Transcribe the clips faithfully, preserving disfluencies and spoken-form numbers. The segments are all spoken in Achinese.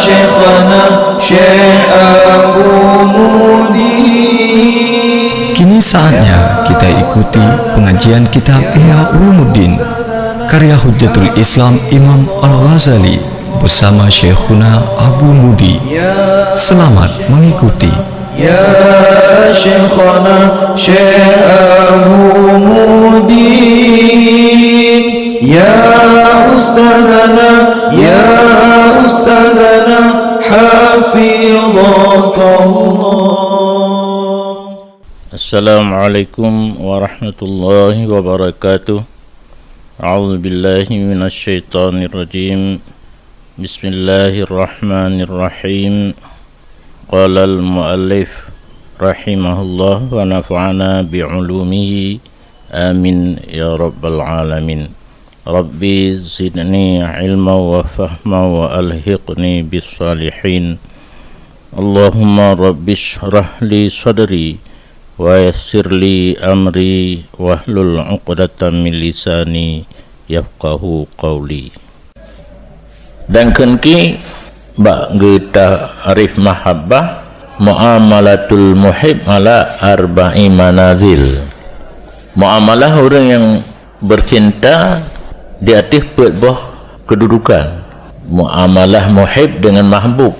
Syekhana Syekh Abu Mudi. Kini saatnya kita ikuti pengajian kitab Ihya Ulumuddin karya Hujjatul Islam Imam Al-Ghazali bersama Syekhuna Abu Mudi. Selamat mengikuti. Ya Syekhana Syekh Abu Mudi, ya Ustadzana, ya Ustadzana, Hafidhakallah. Assalamualaikum warahmatullahi wabarakatuh. A'udzubillahi minasyaitonirrajim. Bismillahirrahmanirrahim. Qalal muallif rahimahullah wa nafa'ana bi ulumihi. Amin ya rabbal alamin. Rabbi zidni ilma wa fahma wa alhiqni bis salihin. Allahumma rabbi shrah li sadri wa yassir li amri wahlul 'uqdatam min lisani yafqahu qawli. Dan kheun ki bak geutarif mahabbah, muamalatul muhib ala arba'i manazil. Muamalah ureuëng nyang bercinta di ateueh peuet boh keududukan. Muamalah muhib dengan mahbub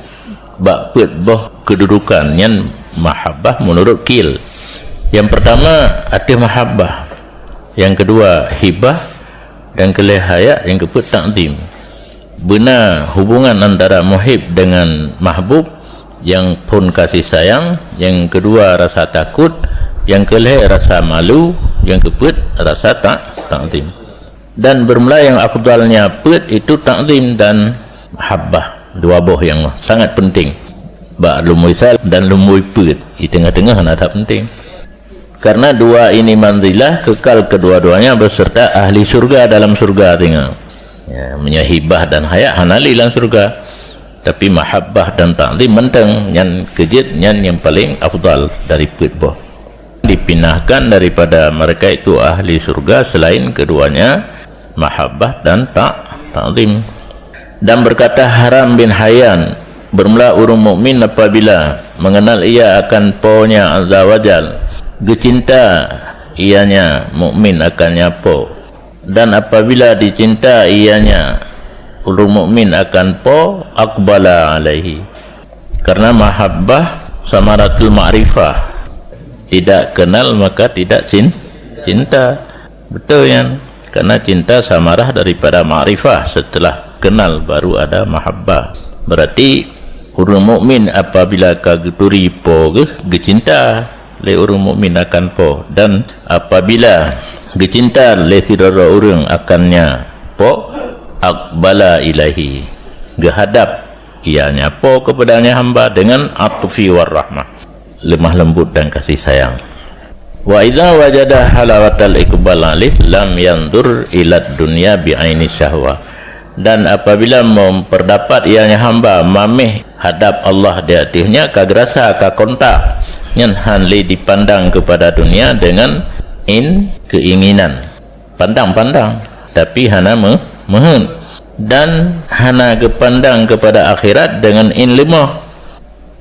bak peuet boh keududukan, nyan mahabbah menurut Kil. Yang pertama ateueh mahabbah, yang kedua hibah, dan keulhèe haya, yang keupeuet takzim. Beuna hubungan antara muhib dengan mahbub, yang phon kasih sayang, yang kedua rasa takut, yang keulhèe rasa malu, yang keupeuet rasa tak takzim. Dan bermula yang afdalnya peuet itu takzim dan mahabbah, dua boh yang sangat penting. Bak lumboi sal dan lumboi peuet di tengah-tengah na that penting. Karena dua ini manzilah kekal kedua-duanya beserta ahli surga dalam surga tinggal. Ya, meunyoe hibah dan haya hana lé lam surga. Tapi mahabbah dan takzim mantong, nyan keujeuet, nyan yang paling afdal dari peuet boh. Dipindahkan daripada mereka itu ahli surga selain keduanya mahabbah dan tak takzim. Dan berkata Haram bin Hayyan, bermula ureuëng mukmin apabila mengenal ia akan Po-Nya Azza wa Jal, geucinta ianya mukmin akannya Po. Dan apabila dicinta ianya ureuëng mukmin akan Po, aqbala alaihi. Karena mahabbah samaratul ma'rifah. Tidak kenal maka tidak cin-, cinta. Betul nyan. Karena cinta samarah daripada makrifah, setelah kenal baru ada mahabbah. Berarti ureuëng mukmin apabila ka geuturi Po geuh, geucinta lé ureuëng mukmin akan Po, dan apabila geucinta lé sidroe ureuëng akannya Po, aqbala ilaihi, geuhadap ianya Po kepadanya hamba dengan atfi war rahmah, lemah lembut dan kasih sayang. Wa idza wajada halawatal iqbal alaih lam yanzur ilad dunya bi aini syahwah. Dan apabila memperdapat ianya hamba mameh hadap Allah di ateuehnya, ka geurasa, ka kontak, nyan han lé dipandang kepada dunia dengan in keinginan. Pandang-pandang, tapi hana me-, meuheuet. Dan hana geupandang kepada akhirat dengan in leumoh.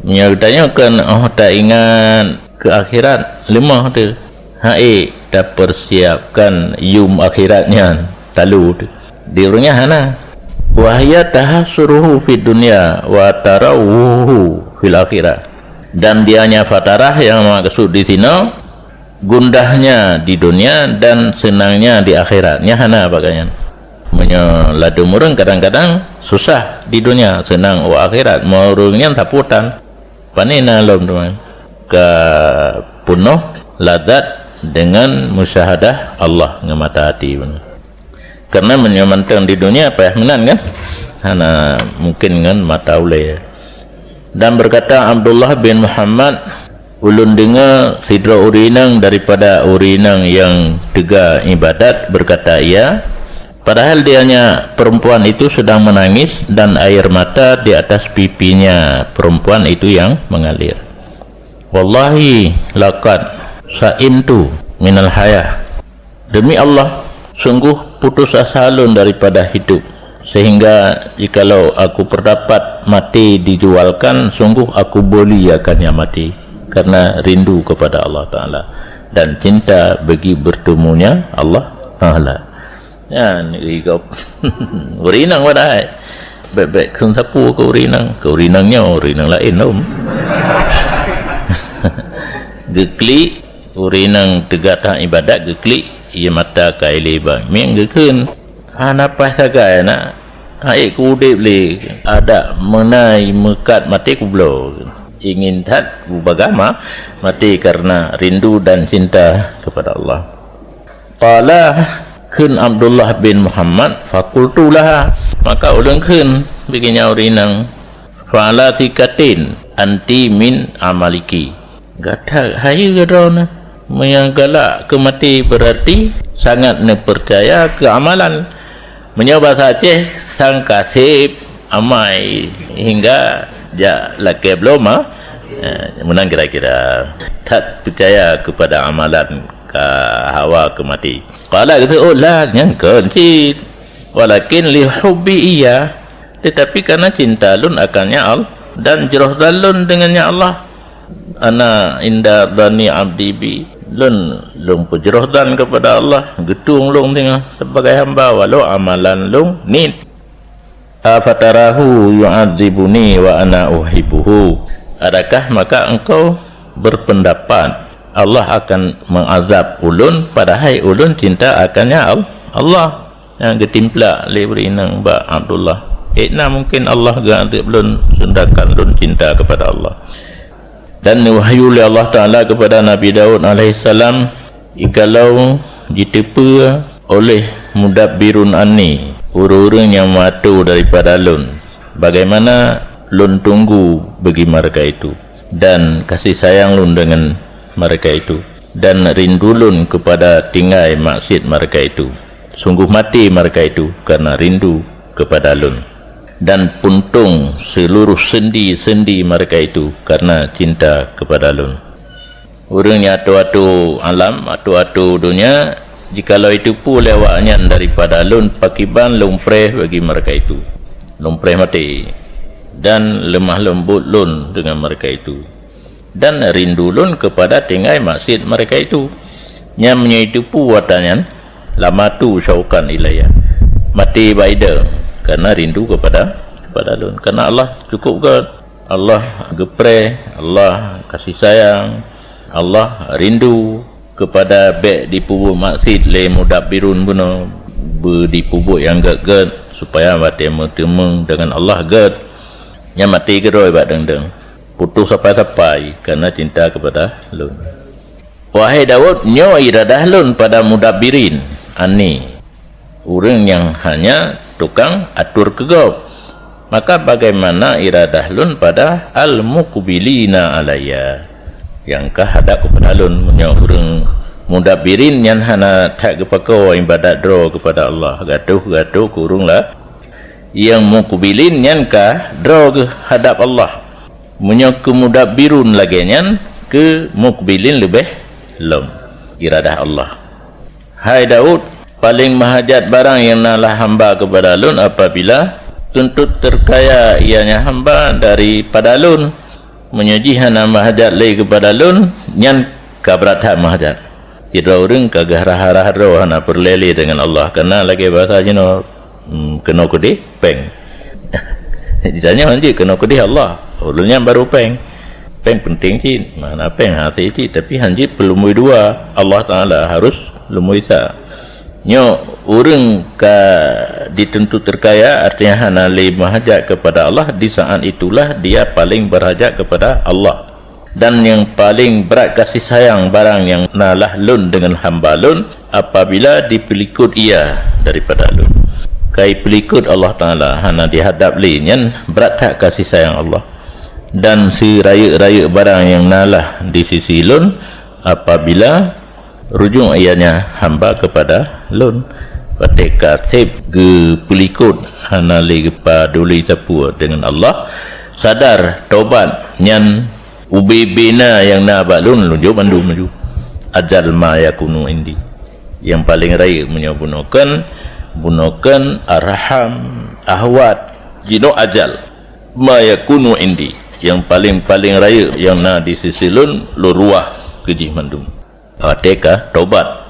Meunyoe geutanyoe kheun, oh, taingat keu akhirat, leumoh teuh. Hai, tapersiapkan yum akhirat nyan, talu teuh. Di ureuëng nyan hana. Wahya tahassuruhu fid dunya wa tarawuhu fil akhirah. Dan dianya fatarah yang maksud di sinoe, gundahnya di dunia dan senangnya di akhirat. Nyan hana bak gobnyan. Meunyoe ladum ureuëng kadang-kadang susah di dunia, senang u akhirat. Meureuëng nyan saputan. Pane na lom teuma. Ka peunoh lazat dengan musyahadah Allah ngon mata hati. Karena meunyoe mantong di dunia payah meunan kan? Hana mungkin ngon mata ulée. Dan berkata Abdullah bin Muhammad, ulôn deungoe sidroe ureuëng inong daripada ureuëng inong nyang teuga ibadat, berkata ia, padahal dianya perempuan itu sedang menangis dan air mata di atas pipinya perempuan itu yang mengalir. Wallahi laqad sa'imtu minal hayah. Demi Allah, sungguh putus asa lôn daripada hidup. Sehingga jikalau aku berdapat mati dijualkan, sungguh aku beli akannya mati, karena rindu kepada Allah Ta'ala dan cinta bagi bertemunya Allah Ta'ala. Nyan, ri gob. Ureueng inong padahai. Bèk-bèk kheun sapeue keu ureueng inong. Keu ureueng inong nyoe, ureueng inong laén lom. Geuklik, ureueng inong teuga that ibadat, geuklik, ie mata ka ilé bak mieng geukheun. Hana paih sagai na, han ék keu udép lé, adak meunai meukat maté kubloe. Ingin that bubagaih ma-, maté karena rindu dan cinta kepada Allah. Qala, kheun Abdullah bin Muhammad, faqultu laha, maka ulôn kheun bagi nyan ureueng inong, "Fa ala thiqatin anti min amaliki." Gata hayeue droeneuh. Meunyoe galak keu maté, berarti sangat neupeucaya keu amalan. Meunyoe basa Aceh, sang kaseb amai hingga jak lakée bloe ma-, eh, meunan kira-kira. That peucaya kepada amalan ka hawa keu maté. Qala geuseuôt, "La, nyan kon cit. Walakin li hubbi iya, tetapi karena cinta lôn akan Nya Allah dan jroh dan lôn dengan Nya Allah. Ana inda dhanni abdi bi, lôn, lôn peujroh dan kepada Allah, geutueng lôn singoh sebagai hamba, walau amalan lôn niet." "Afatarahu yu'adzibuni wa ana uhibbuhu?" Adakah maka engkau berpendapat Allah akan mengazab ulôn, padahai ulôn cinta akan Nya Al-, Allah? Nyang geutimplak lé ureueng inong bak Abdullah. Ék na mungken Allah geuazab lôn, sedangkan lôn cinta kepada Allah. Dan neuwahyu lé Allah Ta'ala kepada Nabi Daud alaihissalam, "Jikalau jiteupeue oleh mudabbirun anni, ureueng-ureueng nyang meuato daripada lôn, bagaimana lôn tunggu bagi mereka itu, dan kasih sayang lôn dengan mereka itu, dan rindu lôn kepada tinggai maksiat mereka itu. Sungguh maté mereka itu karena rindu kepada lôn, dan puntông seluruh sendi-sendi mereka itu karena cinta kepada lôn." Ureueng nyang atoe-atoe alam, atoe-atoe donya, jikalau jiteupeue lé awaknyan daripada lôn, pakiban lôn preh bagi mereka itu. Lôn preh maté, dan leumah leumbot lôn dengan mereka itu, dan rindu lôn kepada tinggai maksiat mereka itu. Nyan meunyoe jiteupeue ata nyan, lamatu syauqan ilayya, maté bak idong, karena rindu kepada, kepada lôn. Karena Allah cukup gét. Allah geupreh, Allah kasih sayang, Allah rindu kepada bèk jipeubuet maksiat lé mudabbirun bunoe, beu jipeubuet nyang gét-gét supaya watèe meuteumeung dengan Allah gét. Nyan maté keudroe bak dong-dong, putôh sapai-sapai karena cinta kepada lôn. Wahai Daud, nyoe iradah lôn pada mudabbirin anni, ureueng nyang hanya tukang atur keu gob. Maka bagaimana iradah lôn pada al-muqbilina alayya, nyang ka hadap kepada lôn? Meunyoe ureueng mudabbirin nyan hana that geupakoe ibadat droe kepada Allah, gatoh-gatoh keu ureueng la-, nyang muqbilin nyan ka droe geuhadap Allah. Meunyoe keu mudabbirun lagèe nyan, keu muqbilin leubeh lom iradah Allah. Hai Daud, paleng meuhajat barang nyang na lam hamba kepada lôn apabila tuntut teukaya ianya hamba daripada lôn. Meunyoe jih hana meuhajat lé kepada lôn, nyan ka brat that meuhajat. Sidroe ureueng ka geuharah-harah droe hana peureulèe lé deungon Allah, kana lagèe basa jinoe, hmm, keunoe keudeh péng. Ditanya hanjeuet keunoe keudeh Allah, ulôn nyan barô péng. Péng peunteng cit, makna péng hasé cit, tapi hanjeuet peuleumui dua, Allah Taala harus leumui sa. Nyoe ureueng ka dituntut teukaya, artinya hana lé meuhajat kepada Allah, di saat itulah dia paling berhajat kepada Allah. Dan nyang paleng brat kasih sayang barang nyang na lam lôn deungon hamba lôn, apabila jipeulikot ia daripada lôn. Ka jipeulikot Allah Taala, hana jihadap lé, nyan brat that kasih sayang Allah. Dan seurayeuk-rayeuk barang nyang na lam di sisi lôn, apabila rujôk ianya hamba kepada lôn. Watèe ka sép geupeulikot, hana lé geupaduli sapeue deungon Allah, sadar, tobat, nyan ubé-bé na nyang na bak lôn, lôn jok mandum laju. Ajal ma yakunu indi. Nyang paleng rayeuk meunyoe bunoe kon Bunoe kheun arham, ahwat, jinoe ajal. Ma yakunu indi, nyang paleng-paleng rayeuk nyang na di sisi lôn, lôn ruwah keu jih mandum. Watée ka tobat.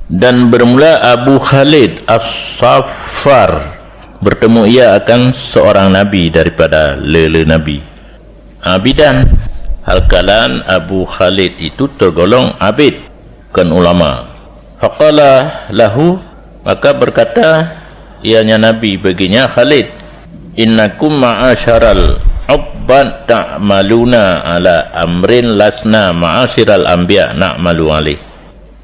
Dan bermula Abu Khalid As-Saffar bertemu ia akan seorang nabi daripada le-le nabi. Abidan, hal keuadaan Abu Khalid itu tergolong abid, bukan ulama. Faqala lahu, maka berkata ianya Nabi baginya Khalid, "Innakum ma'asyaral ubbad ta'maluna ala amrin lasna ma'asyiral anbiya na'malu alaih."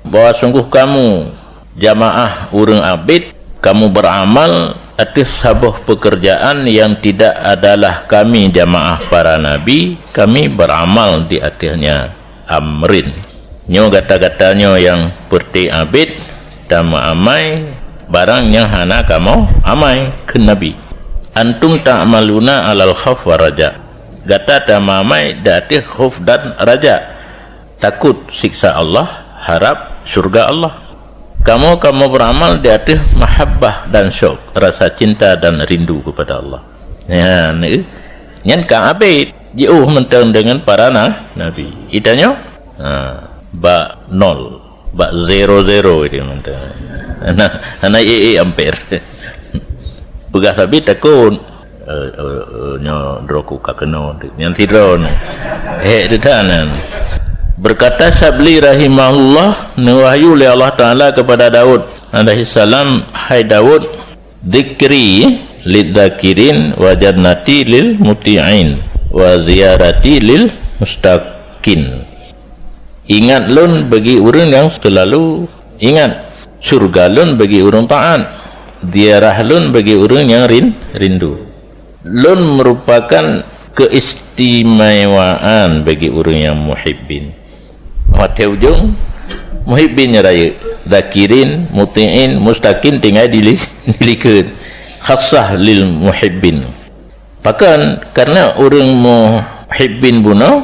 Bahwa sungguh kamu, jamaah ureuëng abid, kamu beramal ateueh saboh pekerjaan yang tidak adalah kami, jamaah para nabi, kami beramal di ateuehnya. Amrin. Nyoe gata-gata nyoe nyang peureuté abid, tameuamai barang nyang hana kamoe amai, kheun Nabi. Antum ta'maluna alal khauf wa raja. Gata tameuamai di ateueh khauf dan raja. Takut siksa Allah, harap syurga Allah. Kamoe, kamoe beramal di ateueh mahabbah dan syok, rasa cinta dan rindu kepada Allah. Nyan, eh, nyan ka abid. Jiôh mantong deungon para na-, nabi. Geutanyoe? Ha, bak nol, bak zero zero itu mantong. Hana, hana ie-ie amper. Peugah sabe takot. Eh, eh, eh, nyoe droe ku ka keunoe. Nyan sidroe nyoe. Hék teuh nan. Berkata Syabli rahimahullah, neuwahyu lé Allah Taala kepada Daud alaihissalam, "Hai Daud, dzikri lidzakirin wa jannati lil muti'in wa ziyarati lil mustaqin." Ingat lôn bagi ureuëng nyang seulalu ingat, syurga lôn bagi ureuëng taát, ziarah lôn bagi ureuëng nyang rin-, rindu. Lôn meurupakan keuistimewaan bagi ureuëng nyang muhibbin. Watée ujong, muhibbin nyan rayeuk, zakirin, muti'in, mustaqin tinggai di li-, di likot. Khassah lil muhibbin. Pakon? Karena ureuëng muhibbin bunoe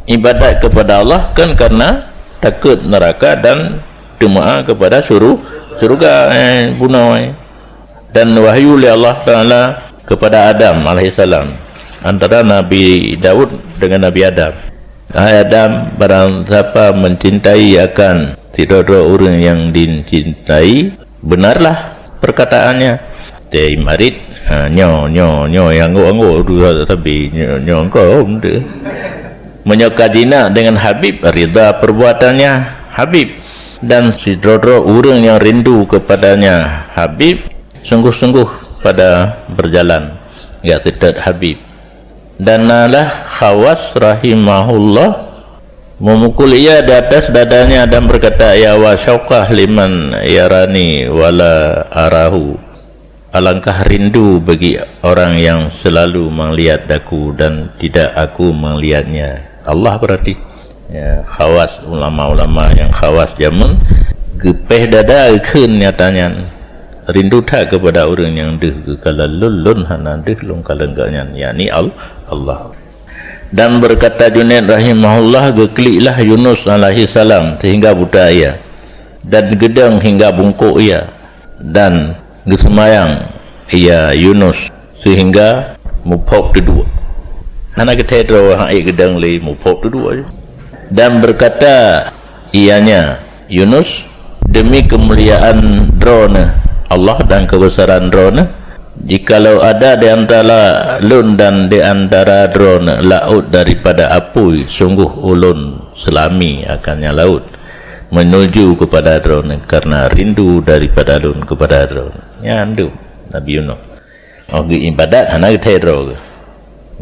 ibadat kepada Allah kan karena takot neraka dan teuma kepada suru-, syurga, eh, bunoe, eh. Dan wahyu lé Allah Taala kepada Adam alaihissalam, antara Nabi Daud dengan Nabi Adam. Hai Adam, barang siapa mencintai akan sidroe-droe ureuëng nyang dicintai, benarlah perkataannya. Teumarit, ha, nyoe, nyoe, nyoe, nyang anggok-anggok tu sabe, nyoe, nyoe engkau tu. Meunyoe ka jinak dengan Habib, rida perbuatannya Habib. Dan sidroe-droe ureuëng nyang rindu kepadanya Habib, sungguh-sungguh pada berjalan, gak seutôt Habib. Dan nalah Khawas rahimahullah memukul ia di atas dadanya dan berkata, "Ya wa syauqah liman yarani wala arahu." Alangkah rindu bagi orang yang selalu melihat aku dan tidak aku melihatnya. Allah berarti. Ya, Khawas, ulama-ulama nyang Khawas jameun geupéh dada geukheun nyata nyan. Rindu that kepada ureuëng nyang deuh geukalon lôn, lôn hana deuh lôn kalon gobnyan, yakni Al-, Allah. Dan berkata Junaid rahimahullah, "Geukliklah Yunus alaihissalam sehingga buta ia, dan geudong hingga bungkôk ia, dan geuseumayang ia Yunus sehingga muphôb teuduek." Hana geuthée droe han ék geudong lé, muphôb teuduek. Dan berkata ianya, Yunus, demi kemuliaan Droeneueh Allah dan keubeusaran Droeneueh, jikalau ada di antara lôn dan di antara Droeneueh laôt daripada apui, sungguh ulôn seulami akan nyan laôt menuju kepada Droeneueh, karena rindu daripada lôn kepada Droeneueh. Nyan tu Nabi Yunus. Oh, geuibadat hana geuthée droe geuh.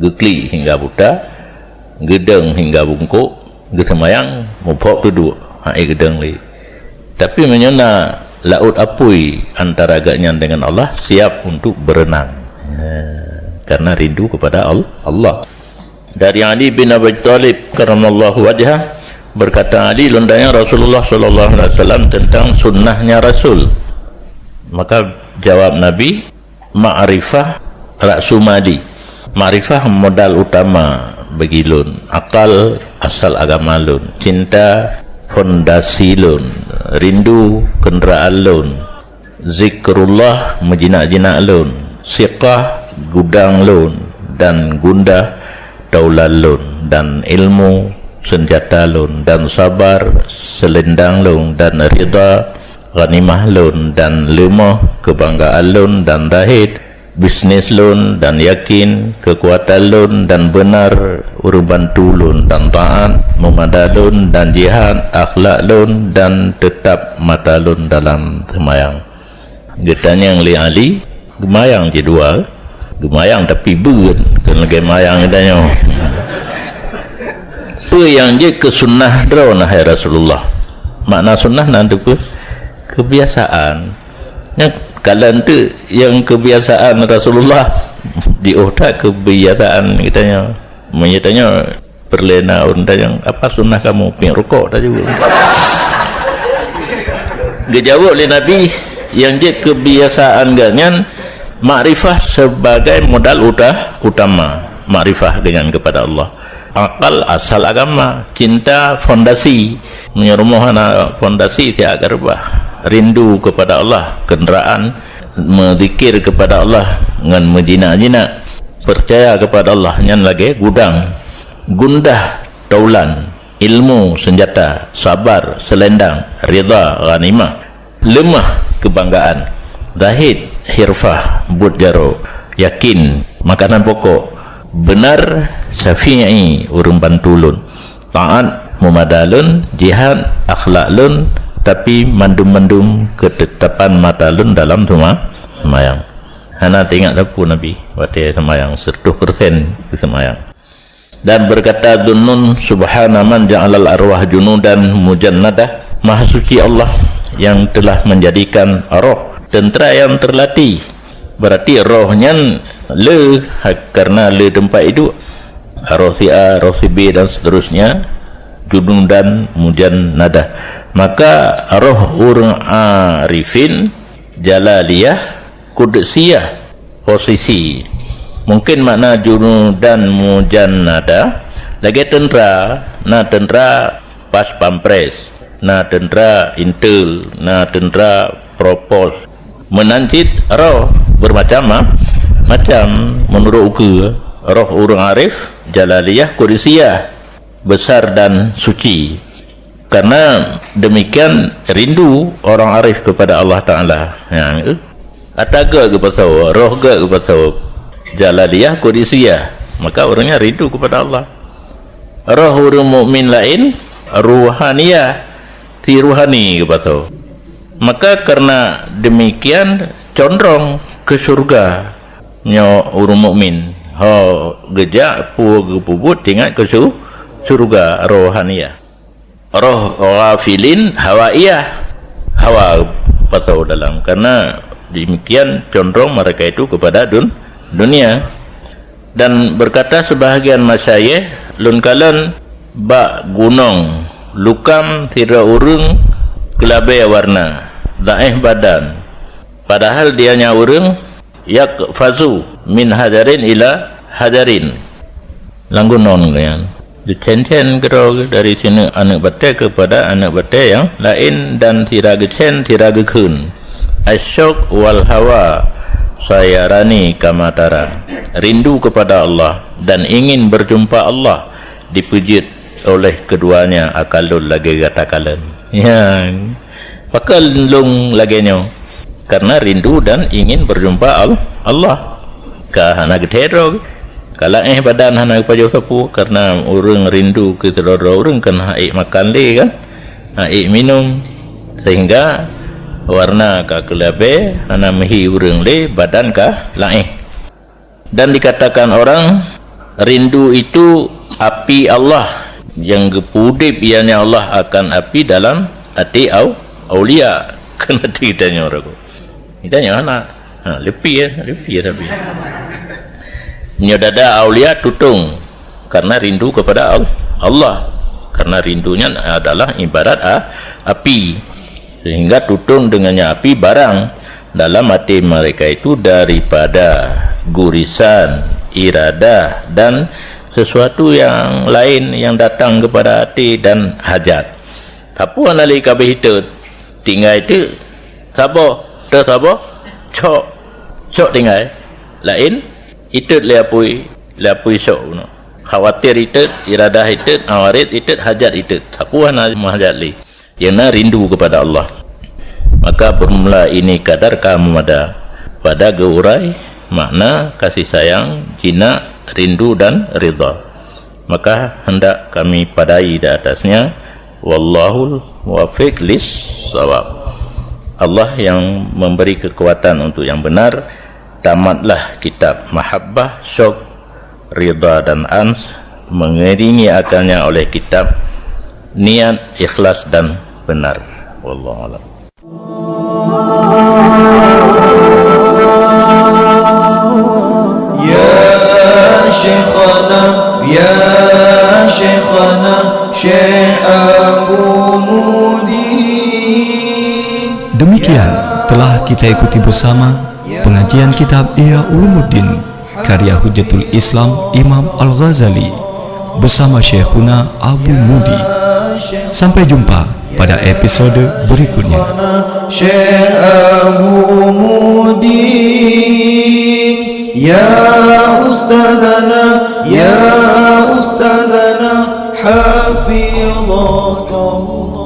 Geuklik hingga buta, geudong hingga bungkôk, geuseumayang muphôb teuduek, han ék geudong lé. Tapi meunyoe na laôt apui antara gobnyan dengan Allah, siap untuk berenang. Ha, karena rindu kepada Al-, Allah. Dari Ali bin Abi Thalib karramallahu wajhah, berkata Ali, lôn tanyong Rasulullah sallallahu alaihi wasallam tentang sunnahnya Rasul. Maka jawab Nabi, "Ma'rifah ra'su mali." Ma'rifah modal utama bagi lôn, akal asal agama lôn, cinta fondasi lôn, rindu kenderaan lôn, Zikrullah meujinak-jinak lôn, siqah gudang lôn, dan gundah taulan lôn, dan ilmu seunjata lôn, dan sabar seulendang lôn, dan ridha ghanimah lôn, dan leumoh keubanggaan lôn, dan zahid bisnis lôn, dan yakin keukuatan lôn, dan beunar ureuëng bantu lôn, dan taát meumada lôn, dan jihad akhlak lôn, dan teutab mata lôn dalam seumayang. Geutanyong lé Ali, "Geumayang cit dua?" "Geumayang tapi beuet, kon lagée mayang geutanyoe." "Peue nyang jeuet keu sunnah droeneuh, hai Rasulullah?" Makna sunnah na teupeue? Keubiasaan. Nyan kalon teuk nyang keubiasaan Rasulullah, jiôh that keubiasaan geutanyoe. Meunyoe tanyoe peureulée na ureuëng tanyong, "Apa sunnah kamu?" Piep rukok tajaweueb. Geujaweueb lé Nabi, nyang jeuet keubiasaan geuhnyan makrifah sebagai modal uta-, utama makrifah geuhnyan keupada Allah. Akal asal agama, cinta fondasi. Meunyoe rumoh hana fondasi, siat ka reubah. Rindu keupada Allah, keundraan meuzikir keupada Allah ngon meujinak-jinak, peucaya keupada Allah, nyan lagée gudang. Gundah taulan, ilmu seunjata, sabar seulendang, ridha ghanimah, leumoh keubanggaan, zahid hirfah buet jaroe, yakin makanan pokok, beunar syafi'i ureuëng bantu lôn, taát meumada lôn, jihad akhlak lôn, tapi mandum-mandum keutetapan mata lôn dalam seuma-, seumayang. Hana teuingat sapeue Nabi watée seumayang, seratus persen geuseumayang. Dan berkata Dzunnun, "Subhana man ja'alal arwah junudan mujannadah." Maha suci Allah yang telah menjadikan roh tentara yang terlatih. Berarti roh nyan le, ha, karena le teumpat iduek. Roh si A, roh si B dan seterusnya, junudan mujannadah. Maka roh ureuëng arifin, jalaliyah, kudsiyah, posisi. Mungkin makna junudan mujannada lagée tentara, na tentara pas pampres, na tentara intel, na tentara propos. Meunan cit roh bermacam ma-, macam meunurot ukeue. Roh ureuëng arif, jalaliyah, kudsiyah, besar dan suci. Karena demikian rindu orang arif kepada Allah Taala. Ha, eh. Ata geuh geupasoe, roh geuh geupasoe. Jalaliyah, kudsiyah. Maka ureuëng nyan rindu kepada Allah. Roh ureuëng mukmin laén, ruhaniyah, si ruhani geupasoe. Maka karena demikian condrong ke syurga nyoe ureuëng mukmin. Ho geujak peue geupeubuet teuingat keu su-, syurga, rohaniyah. Roh ghafilin hawaiyah, hawa pasoe dalam. Karena demikian condrong mereka itu kepada dun-, dunia. Dan berkata sebahagian masyayikh, lôn kalon bak gunong lukam sidroe ureuëng keulabée warna, dhaif badan, padahal dianya ureuëng yaqfazu min hajarin ila hajarin. Lam gunong nyan, geucen-cen keudroe dari sineuk aneuëk batée keupada aneuëk batée nyang laén, dan sira geucen, sira geukheun. Asyauq wal hawa sayarani kama tara. Rindu kepada Allah dan ingin berjumpa Allah dipeujeuet oleh keduanya akal lôn lagée gata kalon. Nyan, pakon lôn lagée nyoe? Karena rindu dan ingin berjumpa Al-, Allah. Ka hana geuthée droe, ka laéh badan hana geupajoh sapeue, karena ureuëng rindu keu sidroe-droe ureuëng kan hana ék makan lé kan, hana ék minum, sehingga warna ka keulabée, hana meuhi ureuëng lé, badan ka laéh. Dan dikatakan orang, rindu itu api Allah, yang geupeudeb ianya Allah akan api dalam até au-, aulia. Keuneuk tanyoe ragu. Tanyoe hana. Ha, leupie, leupie tapi. Nyoe dada aulia tutong karena rindu kepada Al-, Allah. Karena rindunya adalah ibarat a-, api. Sehingga tutong dengannya api barang dalam hati mereka itu daripada gurisan, iradah, dan sesuatu yang lain yang datang kepada hati dan hajat. Sapeue hana lé kabeh itu tinggai teuk, saboh Teuh saboh, cok, cok tinggai. Laén, itot lé apui, lé apui cok bunoe. Khawatir itot, iradah itot, awarit itot, hajat itot. Sapeue hana meuhajat lé. Nyang na rindu kepada Allah. Maka bermula ini kadar ka meumada pada geuurai makna kasih sayang, jinak, rindu dan ridha. Maka hendak kami padai di atasnya. Wallahul muwaffiq lis shawab. Allah yang memberi kekuatan untuk yang benar. Tamatlah kitab mahabbah, syok, ridha dan ans, mengiringi akalnya oleh kitab niat, ikhlas dan benar. Wallahu a'lam. Ya Syekhana, ya Syekhana, Syekh Abu Mudi. Demikian telah kita ikuti bersama pengajian kitab Ihya Ulumuddin karya Hujjatul Islam Imam Al-Ghazali bersama Syekhuna Abu Mudi. Sampai jumpa pada episode berikutnya. Syekh Abu Mudi, ya Ustadzana, ya Ustadzana, hafidhakallah.